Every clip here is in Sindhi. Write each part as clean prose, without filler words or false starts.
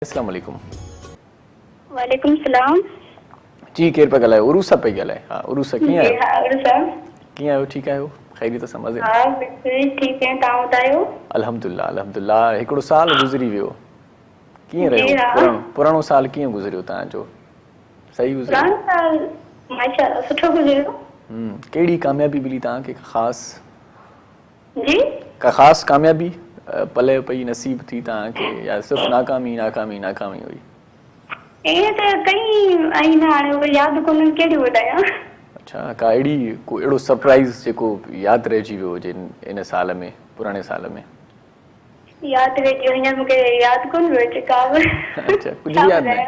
اسلام عليڪم. وعليڪم السلام. جي ڪير پيا ڳالهايو عروسه پئي ڳالهائي ها عروسه ڪيئن آهيو؟ جي ها عروسه. ڪيئن آهيو ٺيڪ آهيو خيريت سان مزي ۾؟ ها بلڪل ٺيڪ آهيان توهان ٻڌايو؟ الحمدلله الحمدلله هڪڙو سال گذري ويو ڪيئن رهيو پراڻو پراڻو سال ڪيئن گذريو توهان جو صحيح گذريو؟ پراڻو سال ماشاءالله سٺو گذريو. ڪهڙي ڪاميابي ملي توهان کي خاص؟ جي. ڪا خاص ڪاميابي پلئه پئي نصيب ٿي توهان کي يا صرف ناڪامي ناڪامي ناڪامي هئي؟ ائين ته ڪئي آهن هاڻي اهي ياد ڪونهن ڪهڙيون ٻڌايان. اڇا ڪا اهڙي ڪو اهڙو سرپرائيز جيڪو ياد رهجي ويو هجي ان سال ۾ پراڻي سال ۾. ياد رهجي ويو هينئر مونکي ياد ڪونه پيو اچي ڪا به. اڇا ڪجهه به ياد ناهي.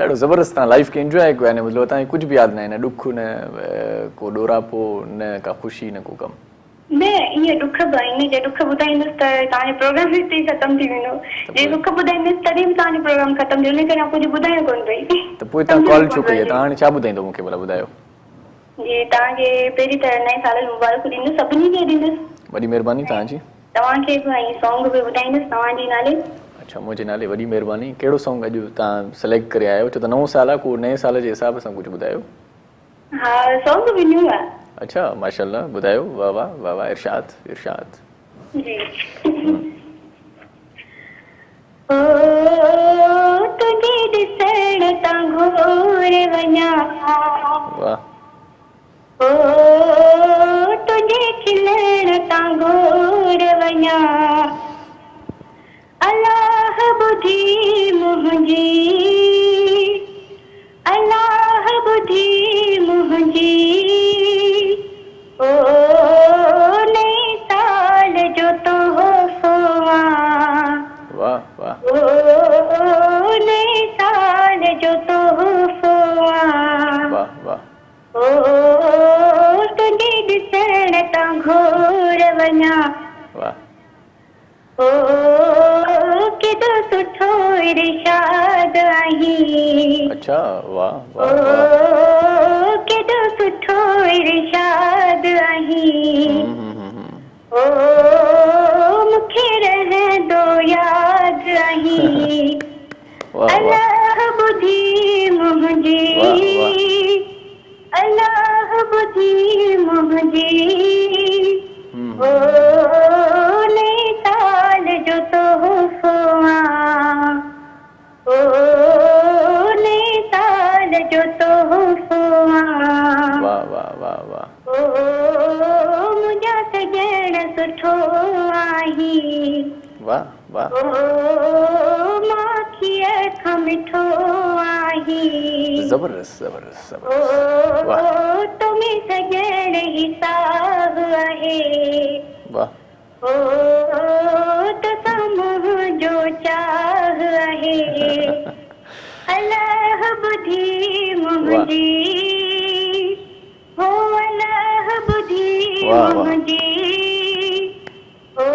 ڏاڍو زبردست توهان لائيف کي انجواء ڪيو آهي مطلب توهان کي ڪجهه به ياد ناهي نه ڏک نه ڪو ڏوراپو نه ڪا خوشي نه ڪو غم. نه ائين ڏک به آهن جي ڏک ٻڌائيندس ته توهان جو پروگرام هتي ئي ختم ٿي ويندو جي سک ٻڌائيندس تڏهن به توهان جو پروگرام ختم ٿي ويندو ان ڪري آئون ڪجهه ٻڌايان ڪونه پئي. ته پوء توهان ڪال ڇو ڪئي آهي توهان هاڻي ڇا ٻڌائيندو مون کي ڀلا ٻڌايو. جي توهان کي پهرين ته نئين سال جون مبارڪون ڏيندس سڀني کي ڏيندس. وڏي مهرباني توهان جي. توهان کي به ۽ سونگ به ٻڌائيندس توهان جي نالي. اڇا منهنجي نالي وڏي مهرباني ڪهڙو سونگ اڄ توهان سليڪٽ ڪري آيا آهيو ڇو ته نئون سال آهي ڪو نئين سال جي حساب سان ڪجهه ٻڌايو. ها سونگ به نيو آ. اڇا ماشاءالله ٻڌايو واه واه واه واه ارشاد ارشاد. جي او تنهنجي ڏسڻ تان گهور وڃان. واه. او تنهنجي کلڻ تان گهور وڃان. الله ٻڌي منهنجي الله ٻڌي منهنجي او نئين سال جو تحفو آ واه واه او نئين سال جو تحفو آ واه واه او تنهنجي ڏسڻ تان گهور وڃان واه او ڪيڏو سٺو ارشاد آهين. اڇا واه واه واه. او ڪيڏو سٺو ارشاد آهين. او مونکي رهندو ياد آهين. الله ٻڌي منهنجي الله ٻڌي منهنجي او نئين سال جو تحفو آ او نئين سال جو تحفو آ واه واه واه واه او منهنجا سڄڻ سٺو آهين واه واه. او ماکيء کان مٺو آهين. زبردست زبردست زبردست واه. او تو ۾ سڄڻ هي ساهه آهي. واه. او توسان منهنجو چاهه آهي. الله ٻڌي منهنجي هو الله ٻڌي منهنجي. او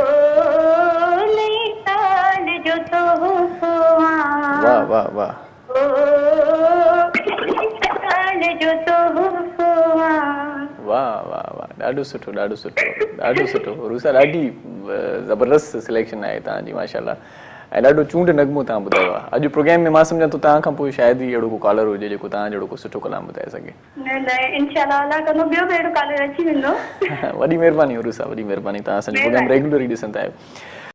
نئين سال جو تحفو آ. واه واه واه. او نئين سال جو تحفو آ. واه واه واه ڏاڍو سٺو ڏاڍو سٺو ڏاڍو سٺو عروسه ڏاڍي زبردست سليڪشن آهي توهان جي ماشاءالله ۽ ڏاڍو چونڊ نغمو توهان ٻڌايو آهي اڄ پروگرام ۾ مان سمجهان ٿو توهان کان پوء شايد ئي اهڙو ڪو ڪالر هجي جيڪو توهان جهڙو ڪو سٺو ڪلام ٻڌائي سگهي. نه نه انشاء الله الله ڪندو ٻيو به اهڙو ڪالر اچي ويندو. وڏي مهرباني عروسه وڏي مهرباني توهان اسان جو پروگرام ريگيولرلي ڏسندا آهيو.